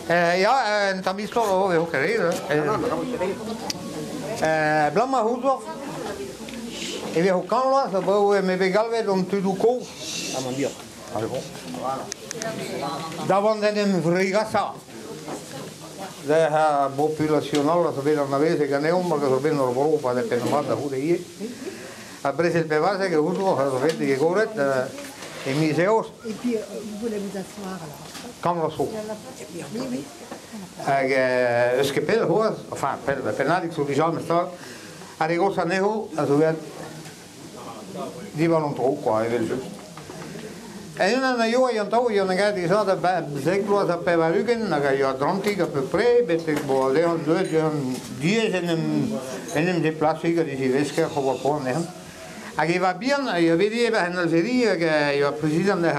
Ya, un tamm istor eo eo ket re. Blam a c'houzoc'h e vezo kant vloaz abaoe m'eo bet galvet hon tudoù kozh. Da vont d'en em vrigasañ ar bopulasion all a zo bet anavezet ganeomp hag a zo bet en hor bro pa penn mat da c'houde ivez. Ar brezel 14 e ouzoh a zo bet digoret e miz Eost. Kant vloaz zo. Hag eus ket pell c'hoazh, enfin pell, pennadig zo dija memes ar re gozh anezho a zo bet diwar an tro kwa, evel-just. En unan a yoa an taol an gad dija da 90 hag a yoa drantik à peu près, betek bo dezhañ deuet dezhañ diaes en em deplasiñ gant e zivesker ober poan dezhañ. Hag e va bihan, a yoa bet ivez en Algérie hag a yoa président de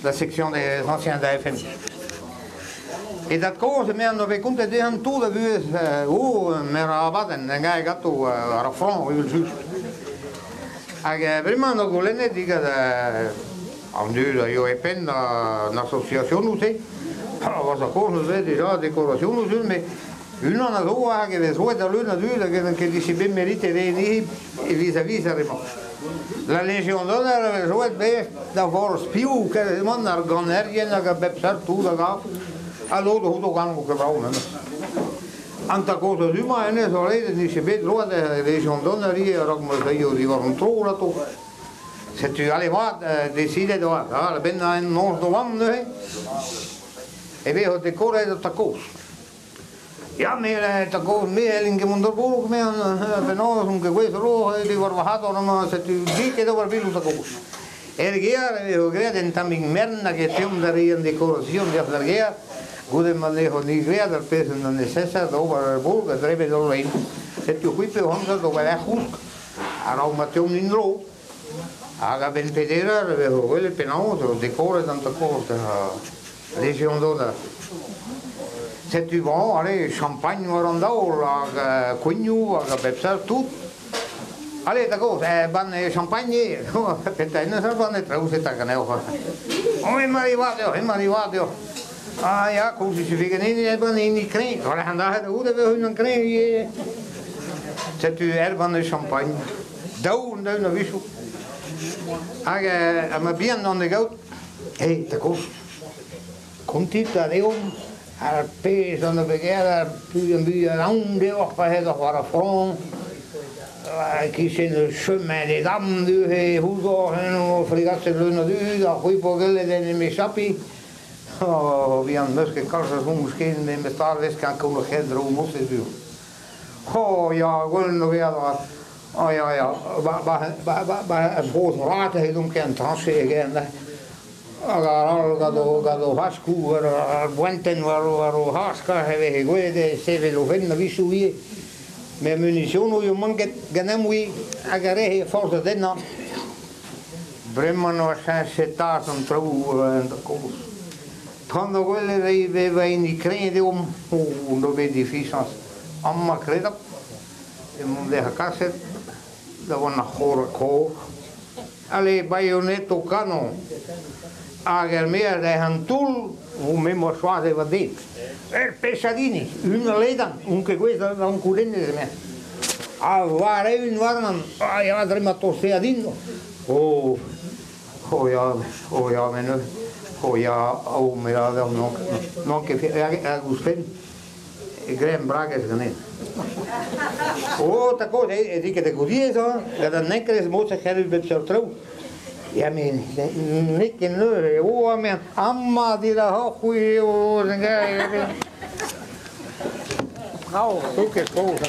la section des anciens de FN. E dat kozh eme an bet kontet dezhañ tout a vuhez o mer abadenn en gae ganto ar franc evel-just. Hag bremañ an goulennet digant an dud a yoa e penn an association-se. War a kozh neuze déjà décoration neuze, mais unan a zo hag e vez roet da leun a dud hag en ket dije bet mérite re vis-à-vis ar emañ. La Légion d'honneur a vez roet bet da vorz piv quasiment ar ganerien hag a bep seurt tout hag a a lod ho gant ket brav memes. An ta kozh a du-mañ hennezh zo ret nije bet roet la Légion d'honneur ivez a-raok ma zaio diwar an tro lato. Setu ale mat desidet oa, ha, benn an noz novembre neuze, e vezo dekoret ta kozh. Ya, me ta kozh, me hellin ket mont d'ar bourg, me an penaos on ket gouez ro, diwar va c'hador amañ, setu ket ober biloù ta kozh. Er gear e vezo graet en tammig mern hag e teomp da reiñ an dekorasion deoc'h d'ar gear, goude ma n'eo ni graet ar pezh an nécessaire da ober ar bourg a drebet ur lein. Setu c'hwi pe amzer d'ober ar c'housk, a-raok ma teomp in-dro. Hag a-benn peder e vezo gwelet penaos eo dekoret an ta kozh Légion d'honneur. Setu bon, allez, champagne war an daol hag kouignoù hag a bep seurt tout. Allez, da gozh, ban champagne, peta en eus ban e traoù set hag ganeoc'h. Oh, emañ e vat deoc'h, emañ e vat deoc'h. Ah ya, koulz e sufi ganin e ban hini kreñv. War an dac'het a goude vezo unan kreñv ivez. Setu er ban e champagne. Daou an daou a-wechoù. Hag ha ma bihan an e gaout, hey, da kozh, kontit a deomp ar pezh an obeger ar an bu an aon deoc'h pa hed war ar front, kichen chemin des dames neuze ouzoc'h eno frigaset leun a dud, ar c'hwi po gellet en em échappi. Oh, bihan meus ket kalz a soñj ken memes tal vez ket an ket dro mos sur. Oh ya, gwell no vezañ. Oh ya ya, ba ba ba ba ba broz rat e dom ket an tranche again. Hag ar all gant o haskou war ar boenten war o haska e veze gwelet e sevel o fenn a-wechoù ivez. Me munisionoù yo manket ganeomp hag a rehe forzh da dennañ. Bremañ oa cheñchet tas an traoù an da kozh. Pan da gwelet e veva hini kreñv deomp, o no bet difichañs. Amañ kredap, emaomp derc'h kaset da vont ar c'hor kor. Allez, baïonnette au canon. Hag er mea da an toull, vo me moa choaz e va den. Er pesadini, un ledan, un ket gouez an koulennez eme. Ha war eun warnan, ah ya, dre ma tostea din. Oh, oh ya, oh ya, men oh ya, oh, me la non, non ket hag ouzhpenn, e graen bragez ganen. Oh, ta kozh, e di ket e goudiez, hein, gant an enkrez mod se c'hellus bep seurt traoù. Ya, men n'eo ket neuze, oh, men amañ dira hoc'h c'hwi o Bravo. ket kozh.